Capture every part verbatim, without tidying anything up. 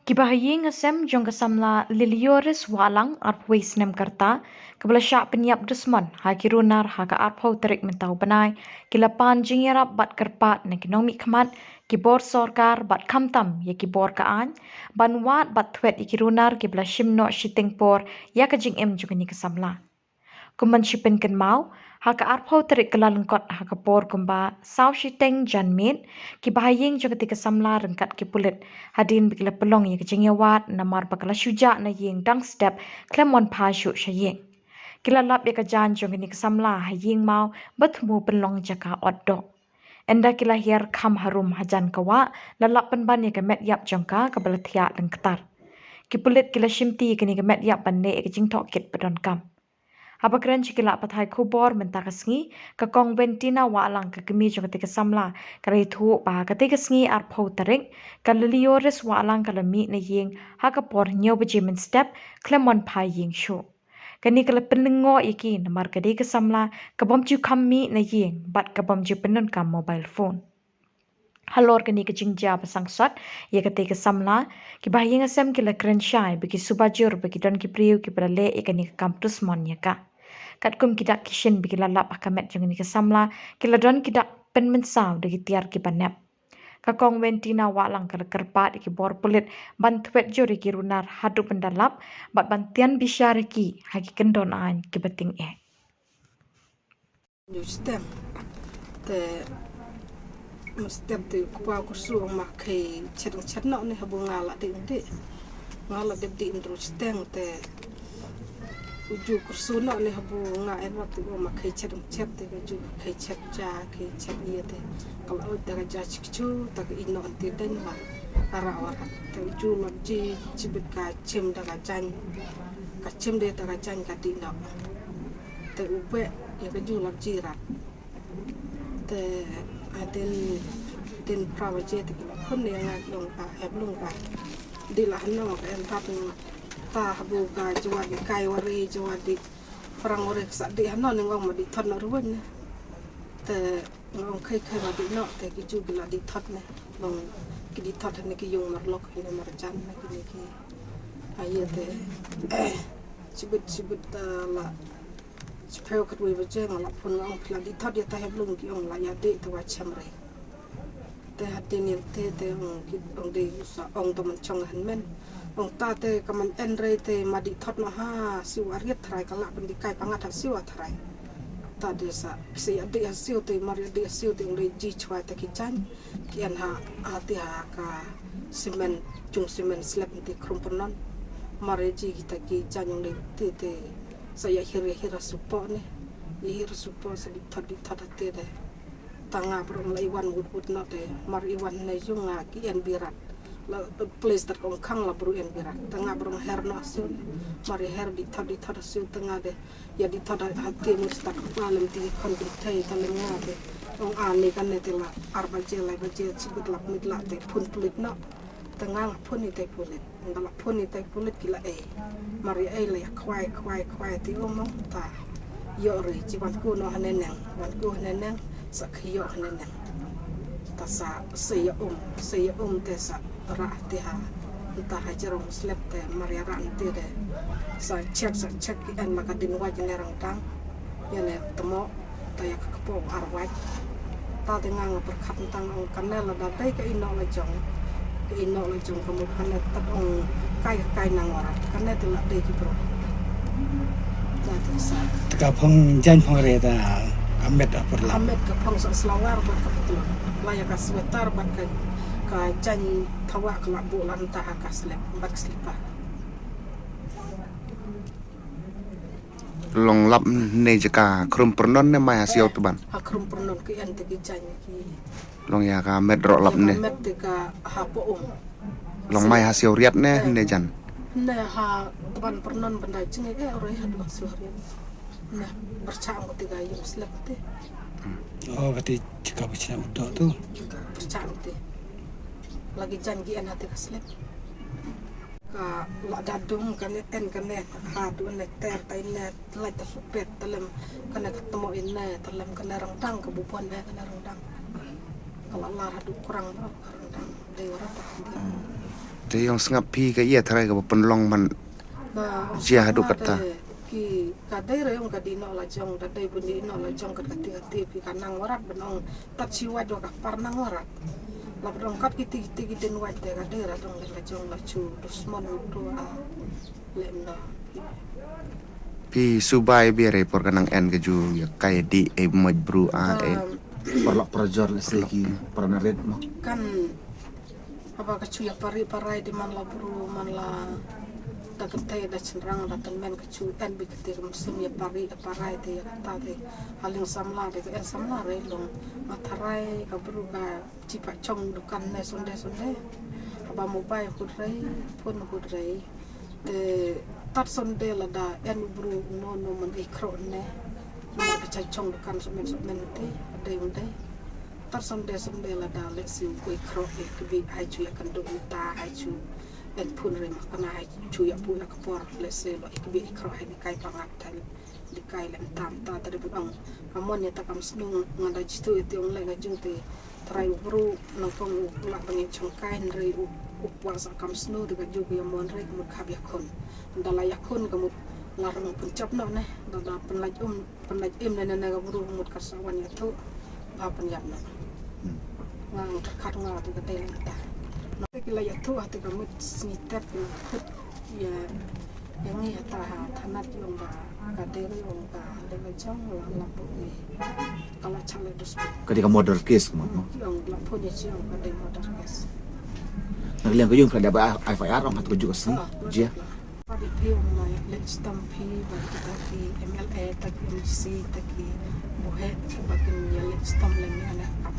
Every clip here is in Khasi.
Kiba ha ïing ha sem jong ka samla Lilioris Wahlang, arphew wei snem ka rta, kaba la shah pynïap dusmon ha ki runar ha ka arphew tarik mynta u bnai, ki la pan jingïarap bad kyrpad na ki nongmihkhmat, ki bor sorkar bad khamtam ïa ki bor ka aiñ ban wad bad thwet ïa ki runar kiba la shim noh shiteng por ïa ka jingim jong kane ka samla. Kum ban shu pynkynmaw, ha ka arphew tarik Kyllalyngkot ha ka por kumba saw shiteng janmiet, kiba ha ïing jong kata ka samla ryngkat ki pulit, hadien ba ki la pynlong ïa ka jingïawad namar ba ka la shu jah na ïing dang step khlem wan phai shuh sha ïing. Ki la lap ïa ka jaiñ jong kane ka samla ha ïing maw ba thmu pynlong jaka ot doh. Ynda ki la hiar kham harum hajan ka wah, la lap pynban ïa ka met ïap jong ka kaba la thiah lyngktar. Ki pulit ki la shimti ïa kane ka met ïap ban leh ïa ka jingtohkit ba donkam. Haba kren sha ki lad pathai khubor mynta ka sngi, ka Kong Wentina Wahlang, ka kmie jong kata ka samla, ka la ïathuh ba ha kata ka sngi arphew tarik, ka Lilioris Wahlang ka la mih na ïing ha ka por hynñiew baje mynstep, khlem wan phai ïing shuh. Kane ka la pynlyngngoh ïa ki namar ka dei ka samla ka bym ju kham mih na ïing bad ka bym ju pyndonkam mobile phone. Halor kane ka jingjia ba sangsot ïa kata ka samla, kiba ha ïing ha sem ki la kren shai ba ki suba jur ba ki don ki briew kiba la leh ïa kane ka kam dusmon ïa ka. Katkum ki dak ki shin ba ki la lap ha ka met jong kane ka samla, ki la don ki dak pynmynsaw da ki tiar kiba nep. Ka Kong Wentina Wahlang ka la kyrpad ïa ki bor pulit ban thwet jur ïa ki runar haduh ban da lap bad ban tian bishar ïa ki ha ki kyndon aiñ kiba tyngeh. Ju step te, ma step te u kpa u kyrsu ong ma khie chet ong chet noh ne, haba nga la dei ong dei. Nga la dep dei ndru step te u ju kyrsu noh ne, haba nga en wat te ong ma khie chet ong chet te, ka ju khie chet ja, khie chet ïa te. Ka la ot te ka ja chikchu, ta ka ino ante den ma ara ara. Te u ju la ji chibit ka chim da ka jaiñ. Ka chim de ta ka jaiñ ka dei noh. Te u beh ïa ka ju la ji rat. Te hadien, dien phra baje te ki la phone ïa nga, ki ong ka, "Hep lung ka, dei la hano ka em pat, ta habu ka jwa di kai wari, jwa di phrang wari, ka sa dei hano ne?" Nga ong ma dei thot noh ruh ne. Te nga ong khie khie ma dei noh, te ki ju ki la dei thot ne. Long ki dei thot ne ki ïung marlok ne, marjan ne, kine ki. Ïa te chibit chibit ta la Chiphew khatwei baje nga la phone, nga ong phi la dih thot ïa ta, hep lung? Ki ong la ïa dih, te wa chem re. Te hadien ïa te te ong ki ong dei u sa ong to man chong hynmen. Ong ta te ka man en re te ma dih thot noh ha siew ariat tharai, ka lah ban dih kai pangat ha siew a tharai. Ta de sa ki sa ïa dih ha siew te, mar ïa dih ha siew te ong dei ji chwa te ki jaiñ. Ki en ha, ha te ha ka simen, jung simen slep te khrum pynnon. Mar ïa ji kita ki jaiñ ong dei te te sa ïa hir ïa hir ha supoh ne. Ïa hir ha supoh sa dih thot dih thot ha te de. Ta nga brong la i wan wut wut noh te. Mar i wan ne jung nga ki en birat. La place tat kong khang la bru en birat. Ta nga brong her noh ha siew. Mar ïa her dih thot dih thot ha siew ta nga de. Ïa dih thot ha te mut tat kong lem ti khon ti thei ta lem nga te. Ong ani kane te la ar baje lai baje chibit lak mit la te phone pulit noh. Te nga nga phone ïa tai pulit. Nga la phone ïa tai pulit ki la ei. Mar ïa ei la ïa khwai khwai khwai te ong mo ta. Ïoh re chi wan ku noh hane neng. Wan ku hane neng sa khie ïoh hane neng. Ta sa sa ïa um, sa ïa um te sa rah te ha. Nta ha jerong slep te mar ïa rah nte de. Sa check, sa check ki en la ka dien waj ne rang tang. Ïa ne tmo ta ïa ka kpoh ar waj. Ta te nga nga pyrkhat tang ong kane la da dei ka ino la jong. Ka ino la jong ka mut kane tat ong kai kai nang ora. Kane te la dei ki bro. Ta te sa. Te ka phong jaiñ phong re ta ka met a pyrla. Ka met ka phong sa slawar bad ka pyrla. La ïa ka sweater bad ka, ka jaiñ thawa ka la buh la nta ha ka slep bad ka slipper. Long lap ne jaka khrum pyrnon ne mai ha siew tban? Ha khrum pyrnon ki en te ki jaiñ ki. Long ïa ka met ro lap ne. Met te ka ha po um. Long mai ha siew riat ne ne jan? Ne ha tban pyrnon ban da jing e ore ha tban siew riat. Ne berchang ko te ka ïung slep te. Oh, kati jaka berchang udo tu. Berchang te. Lagi jaiñ ki en ha te ka slep. Ka la da dung kane en kane ha tu ne ter tai ne lai ta supet ta lem kane ka tmo in ne ta lem kane rang dang ka bupon ne kane rang dang. Ka la lar ha tu kurang ba rang dang dei wara ta. Te ïong sngap phi ka ïa tharai kaba pynlong man. Jia haduh katta. Ki ka dei re ong ka dei noh la jong, ka dei bun dei noh la jong, ka kati kati phi ka nang warat ban ong tat chi wad wa ka par nang warat. La ban ong kat kiti kiti ki den wad de ka dei ra dong la jong la chu dusmon tu a lem na. Phi subai biar e por ka nang en ka ju ïa kai di e moj bru a e. Parlok parajor la se ki paranarit mo. Kan Haba ka chu ïa pari parai di man la bru man la da kynthei da chynrang da tymmen ka chu en bi kti rum sim ïa pari ïa parai te ïa kata te haling samla de ka en samla re long ma tharai ka bru ka chi pa chong dukan ne sonde sonde haba mobile hut rei phone hut rei te tat sonde la da en u bru no no man i khro ne ma ka cha chong dukan somen somen te dei dei Tar sonde sonde la da le siu koi kro e kbi ai chu ya kan do ta ai chu en phun re ma kana ai chu ya pu ya ka por le se lo e kbi kro ai ni kai pangat ta ni kai le tam ta ta de bang amon ya ta kam snung nga da jitu e tiong le nga jung te trai u bru nang kong u la bang chong kai re u u wa sa kam snu de ka ju ya mon re mu khap ya khon da la ya khon ka mu la rung pun chap no ne da da pun la um Pynlait im ne ne ka bru mut ka sa wan ïathuh ba pynïap na. Nga ngam kyrkhat nga tu ka dei lang ta. Na ki la ïathuh ha te ka mut sngi tep na khut ïa ïa ngi ha ta ha thanat yong ba ka dei yong ba dei la jong la la bu ni. Ka la chale dus. Ka dei ka murder case mo. Yong la pun ïa jong ka dei murder case. Na liang ka yung ka dei ba F I R ong ha tu ka juk ka sngi. Jia. Pari phi ong na leh stamp phi ba kita ki M L A ta ki M D C ta ki buhek ba kin ya leh stamp leh ni ana ap.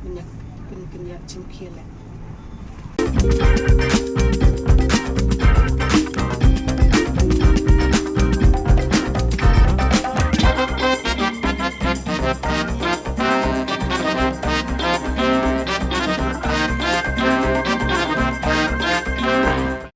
Minyak kin kin ya chim khi leh.